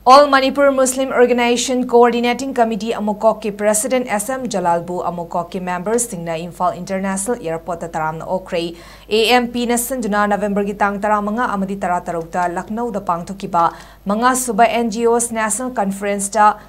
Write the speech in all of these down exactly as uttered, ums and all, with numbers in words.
All Manipur Muslim Organization Coordinating Committee ꯑꯃꯨꯀꯣꯛꯀꯤ President S M ꯖꯂꯥꯜꯕꯨ ꯑꯃꯨꯀꯣꯛꯀꯤ memberꯁꯤꯡꯅ Imphal International Airportꯇ ꯇꯔꯥꯝꯅ ꯑꯣꯛꯈ꯭ꯔꯦ꯫ A M Pꯅ ꯁꯤꯟꯗꯨꯅ ꯅꯕꯦꯝꯕꯔꯒꯤ ꯇꯥꯡ ꯇꯔꯥꯃꯉꯥ ꯑꯃꯗꯤ ꯇꯔꯥꯇꯔꯨꯛꯇ ꯂꯈꯅꯧꯗ ꯄꯥꯡꯊꯣꯛꯈꯤꯕ ꯃꯉꯥꯁꯨꯕ N G Os National Conferenceꯇ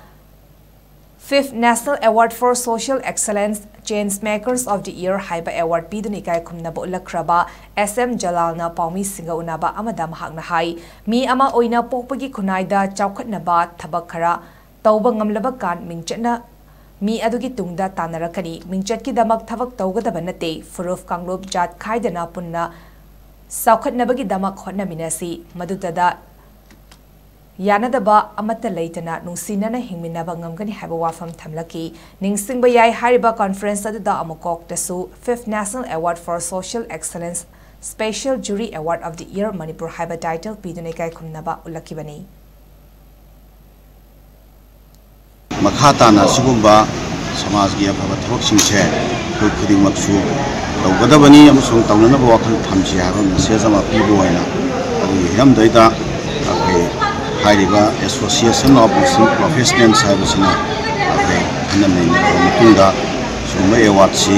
Fifth National Award for Social Excellence, Change Makers of the Year ꯍꯥꯏꯕ award ꯄꯤꯗꯨꯅ ꯏꯀꯥꯏ ꯈꯨꯝꯅꯕ ꯎꯠꯂꯛꯈ꯭ꯔꯕ S M ꯖꯂꯥꯜꯅ ꯄꯥꯎꯃꯤꯁꯤꯡꯒ ꯎꯅꯕ ꯑꯃꯗ ꯃꯍꯥꯛꯅ ꯍꯥꯏ, ꯃꯤ ꯑꯃ ꯑꯣꯏꯅ ꯄꯣꯛꯄꯒꯤ ꯈꯨꯟꯅꯥꯏꯗ ꯆꯥꯎꯈꯠꯅꯕ ꯊꯕꯛ ꯈꯔ ꯇꯧꯕ ꯉꯝꯂꯕ ꯀꯥꯟ ꯃꯤꯡꯆꯠꯅ ꯃꯤ ꯑꯗꯨꯒꯤ ꯇꯨꯡꯗ ꯇꯥꯟꯅꯔꯛꯀꯅꯤ꯫ ꯃꯤꯡꯆꯠꯀꯤꯗꯃꯛ ꯊꯕꯛ ꯇꯧꯒꯗꯕ ꯅꯠꯇꯦ, ꯐꯨꯔꯨꯞ ꯀꯥꯡꯂꯨꯞ ꯖꯥꯠ ꯈꯥꯏꯗꯅ ꯄꯨꯟꯅ ꯆꯥꯎꯈꯠꯅꯕꯒꯤꯗꯃꯛ ꯍꯣꯠꯅꯃꯤꯟꯅꯁꯤ꯫ ꯃꯗꯨꯗ ꯌꯥꯅꯗꯕ ꯑꯃꯠꯇ ꯂꯩꯇꯅ ꯅꯨꯡꯁꯤꯅꯅ ꯍꯤꯡꯃꯤꯟꯅꯕ ꯉꯝꯒꯅꯤ ꯍꯥꯏꯕ ꯋꯥꯐꯝ ꯊꯝꯂꯛꯈꯤ꯫ ꯅꯤꯡꯁꯤꯡꯕ ꯌꯥꯏ, ꯍꯥꯏꯔꯤꯕ conference ꯑꯗꯨꯗ ꯑꯃꯨꯀꯣꯛꯇꯁꯨ Fifth National Award for Social Excellence, Special Jury Award of the Year Manipur ꯍꯥꯏꯕ title ꯄꯤꯗꯨꯅ ꯏꯀꯥꯏ ꯈꯨꯝꯅꯕ ꯎꯠꯂꯛꯈꯤꯕꯅꯤ꯫ ꯃꯈꯥ ꯇꯥꯅ ꯑꯁꯤꯒꯨꯝꯕ ꯁꯃꯥꯖꯒꯤ ꯑꯐꯕ ꯊꯕꯛꯁꯤꯡꯁꯦ ꯑꯩꯈꯣꯏ ꯈꯨꯗꯤꯡꯃꯛꯁꯨ ꯇꯧꯒꯗꯕꯅꯤ ꯑꯃꯁꯨꯡ ꯇꯧꯅꯅꯕ ꯋꯥꯈꯜ ꯊꯝꯁꯤ ꯍꯥꯏꯕ message ꯑꯃ ꯄꯤꯕ ꯑꯣꯏꯅ ꯑꯗꯨꯒꯤ ꯍꯤꯔꯝꯗꯩꯗ ꯑꯩꯈꯣꯏ ꯍꯥꯏꯔꯤꯕ Association of Muslim Professionals ꯍꯥꯏꯕꯁꯤꯅ ꯑꯩꯈꯣꯏ ꯈꯟꯅ ꯅꯩꯅꯔꯕ ꯃꯇꯨꯡꯗ ꯁꯤꯒꯨꯝꯕ awardꯁꯤ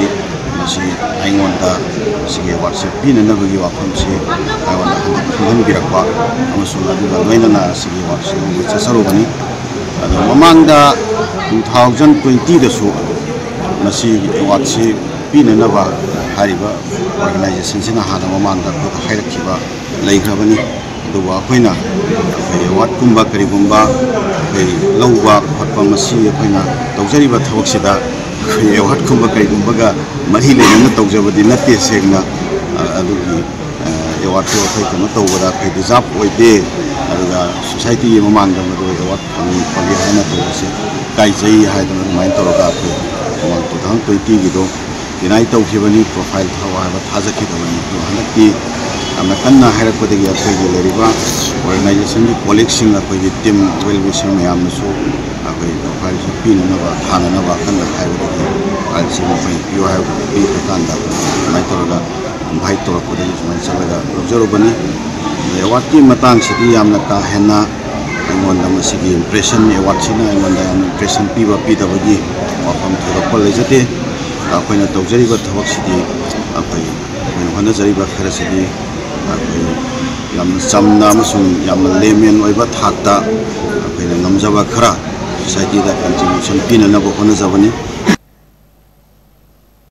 ꯃꯁꯤ ꯑꯩꯉꯣꯟꯗ ꯁꯤꯒꯤ awardꯁꯦ ꯄꯤꯅꯅꯕꯒꯤ ꯋꯥꯐꯝꯁꯤ ꯑꯩꯉꯣꯟꯗ ꯍꯟꯗꯛ ꯈꯪꯍꯟꯕꯤꯔꯛꯄ ꯑꯃꯁꯨꯡ ꯑꯗꯨꯒ ꯂꯣꯏꯅꯅ ꯁꯤꯒꯤ awardꯁꯤ ꯂꯧꯕ ꯆꯠꯆꯔꯨꯕꯅꯤ꯫ ꯑꯗꯣ ꯃꯃꯥꯡꯗ two thousand twentyꯗꯁꯨ ꯃꯁꯤꯒꯤ awardꯁꯤ ꯄꯤꯅꯅꯕ ꯍꯥꯏꯔꯤꯕ organizationꯁꯤꯅ ꯍꯥꯟꯅ ꯃꯃꯥꯡꯗ ꯑꯩꯈꯣꯏꯗ ꯍꯥꯏꯔꯛꯈꯤꯕ ꯂꯩꯈ꯭ꯔꯕꯅꯤ꯫ ꯑꯗꯨꯕꯨ ꯑꯩꯈꯣꯏꯅ ꯑꯩꯈꯣꯏ awardꯀꯨꯝꯕ ꯀꯔꯤꯒꯨꯝꯕ ꯑꯩꯈꯣꯏ ꯂꯧꯕ ꯈꯣꯠꯄ ꯃꯁꯤ ꯑꯩꯈꯣꯏꯅ ꯇꯧꯖꯔꯤꯕ ꯊꯕꯛꯁꯤꯗ ꯑꯩꯈꯣꯏ awardꯀꯨꯝꯕ ꯀꯔꯤꯒꯨꯝꯕꯒ ꯃꯔꯤ ꯂꯩꯅꯅ ꯇꯧꯖꯕꯗꯤ ꯅꯠꯇꯦ꯫ ꯁꯦꯡꯅ ꯑꯗꯨꯒꯤ awardꯇꯨ ꯑꯩꯈꯣꯏ ꯀꯩꯅꯣ ꯇꯧꯕꯗ ꯑꯩꯈꯣꯏ deserve ꯑꯣꯏꯗꯦ꯫ ꯑꯗꯨꯒ societyꯒꯤ ꯃꯃꯥꯡꯗ ꯃꯗꯨ award ꯐꯪꯉꯤ ꯐꯪꯉꯤ ꯍꯥꯏꯅ ꯇꯧꯕꯁꯦ ꯏꯀꯥꯏꯖꯩ ꯍꯥꯏꯗꯅ ꯑꯗꯨꯃꯥꯏꯅ ꯇꯧꯔꯒ ꯑꯩꯈꯣꯏ ꯃꯃꯥꯡ two thousand twentyꯒꯤꯗꯣ deny ꯇꯧꯈꯤꯕꯅꯤ, profile ꯊꯥꯎ ꯍꯥꯏꯕ ꯊꯥꯖꯈꯤꯗꯕꯅꯤ꯫ ꯑꯗꯣ ꯍꯟꯗꯛꯇꯤ ꯌꯥꯝꯅ ꯀꯟꯅ ꯍꯥꯏꯔꯛꯄꯗꯒꯤ ꯑꯩꯈꯣꯏꯒꯤ ꯂꯩꯔꯤꯕ organizationꯒꯤ colleagueꯁꯤꯡ, ꯑꯩꯈꯣꯏꯒꯤ team well wisher ꯃꯌꯥꯝꯅꯁꯨ ꯑꯩꯈꯣꯏ profileꯁꯦ ꯄꯤꯅꯅꯕ, ꯊꯥꯅꯅꯕ ꯀꯟꯅ ꯍꯥꯏꯕꯗꯒꯤ profileꯁꯦ ꯃꯈꯣꯏꯅ ꯄꯤꯌꯨ ꯍꯥꯏꯕꯗꯨ ꯄꯤꯈ꯭ꯔꯀꯥꯟꯗ ꯑꯗꯨꯃꯥꯏꯅ ꯇꯧꯔꯒ invite ꯇꯧꯔꯛꯄꯗꯒꯤ ꯁꯨꯃꯥꯏꯅ ꯆꯠꯂꯒ ꯂꯧꯖꯔꯨꯕꯅꯤ꯫ ꯑꯗꯩ awardꯀꯤ ꯃꯇꯥꯡꯁꯤꯗꯤ ꯌꯥꯝꯅ ꯀꯥ ꯍꯦꯟꯅ ꯑꯩꯉꯣꯟꯗ ꯃꯁꯤꯒꯤ ꯏꯝꯄ꯭ꯔꯦꯁꯟ ꯑꯦꯋꯥꯔꯗꯁꯤꯅ ꯑꯩꯉꯣꯟꯗ ꯌꯥꯝꯅ ꯏꯝꯄ꯭ꯔꯦꯁꯟ ꯄꯤꯕ ꯄꯤꯗꯕꯒꯤ ꯋꯥꯐꯝ ꯊꯣꯏꯗꯣꯛꯄ ꯂꯩꯖꯗꯦ꯫ ꯑꯩꯈꯣꯏꯅ ꯇꯧꯖꯔꯤꯕ ꯊꯕꯛꯁꯤꯗꯤ ꯑꯩꯈꯣꯏ, ꯑꯩꯈꯣꯏꯅ ꯍꯣꯠꯅꯖꯔꯤꯕ ꯈꯔꯁꯤꯗꯤ ꯑꯩꯈꯣꯏ ꯌꯥꯝꯅ ꯆꯝꯅ ꯑꯃꯁꯨꯡ ꯌꯥꯝꯅ ꯂꯦꯃꯦꯟ ꯑꯣꯏꯕ ꯊꯥꯛꯇ ꯑꯩꯈꯣꯏꯅ ꯉꯝꯖꯕ ꯈꯔ ꯁꯣꯁꯥꯏꯇꯤꯗ ꯀꯟꯇ꯭ꯔꯤꯕ꯭ꯌꯨꯁꯟ ꯄꯤꯅꯅꯕ ꯍꯣꯠꯅꯖꯕꯅꯤ꯫